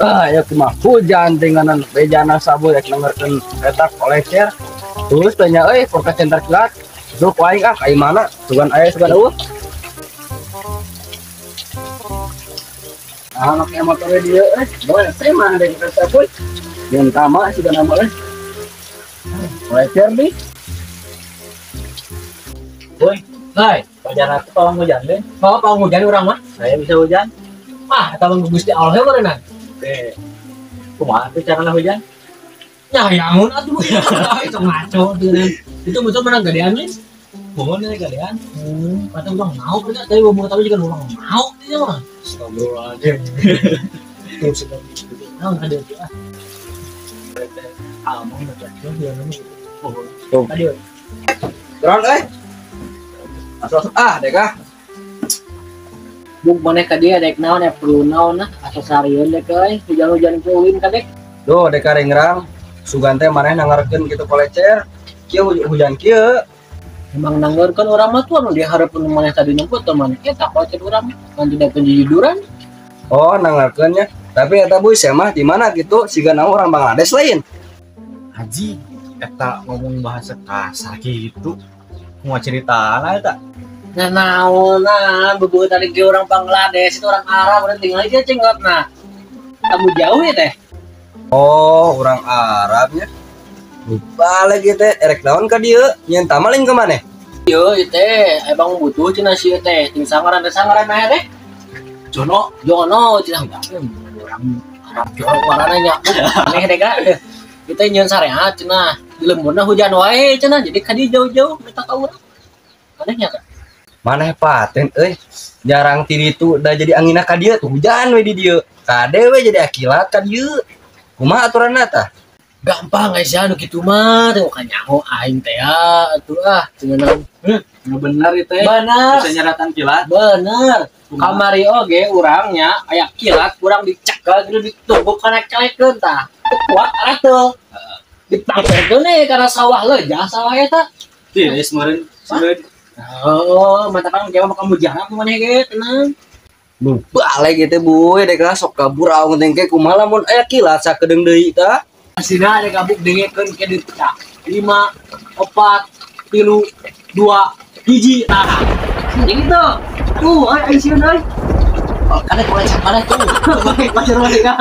Ah, ya kumaha hujan dengan bejana sabu rek nengerkeun eta kolecer. Terus tanya euy forecast center kilat. Duh aing ah ka mana? Sugan aya sugan eueuh. Ah, make motor dia euy. Boleh saya mah dari sabu. Yang tama sugan nama euy. Kolecer di. Woi, hai, pajar aku pawang hujan deh. Bawa pawang hujan urang mah. Saya bisa hujan. Ah, eta mah Gusti Allah meureunna. Oke. Kumaha tuh carana hujan? Ya, yangun atuh. Itu ngaco tuh. Itu muncul menang gadean nih. Mohon nih gadean. Kata urang mau bener, tapi bumbu tapi juga urang mau dia mah. Astagfirullahaladzim. Terus sedang gitu. Nah, ada itu ah. Ah, mau enggak ya namanya. Tuh. Tadi. Drone euy. Masuk ah dek ah. Buk maneh ka dieu dek naon ya perlu naon nah asa sarieun dek euy hujan-hujan ulin ka dek. Duh dek ringrang sugan teh maneh nangarkeun kitu kolecer kieu hujan kieu. Emang nanggeurkeun urang mah tuh anu dihareupeun maneh tadi nemput teh maneh eta kolecer urang ngan tidak penjujuran. Oh nangarkeun nya tapi eta buy saya mah di mana gitu siga naon urang Bangladesh lain. Haji eta ngomong bahasa kasar gitu. Kumaha ceritana eta? Nah, naonan bebuat tadi ke orang Bangladesh itu orang Arab orang tinggal aja cengot nah. Kamu jauh ya teh? Oh, orang Arabnya. Lupa lagi teh erek naon ka dieu? Nyeun tamaling ke maneh? Ieu teh emang butuh cenah sieun teh ting sangaran teh sangaran mah teh. Jono, Jono cenah orang Arab Jono warana nya. Aneh deh kak. Kita nyeun sareat cenah di lemburna hujan wae cenah jadi ka dieu jauh-jauh minta ka urang. Anehnya kak. Maneh paten euy jarang ti ditu da jadi anginna ka dieu tuh hujan we di dieu kade we jadi akilat ka dieu kumaha aturanna tah gampang guys ya nu kitu mah teh ka nyaho aing teh atuh ah cenah bener ieu teh bener bisa nyeratan kilat bener kamari oge urangnya aya kilat kurang dicekel gitu ditumbuk kana celekeun tah kuat arah ditangkerkeun we kana sawah leuja sawah eta tiis meureun seureun. Oh, mata kan jawab kamu jangan maneh ge tenang. Lupa lagi teh buy dek sok kabur aung teh ke kumaha lamun aya kilat sakedeung deui tah. Asina dek kabuk dengekeun ke dieu 5 4 3 2 1 tah. Gitu. Tuh, ai sieun euy. Kana kolecer maneh tuh. Pacar maneh ka.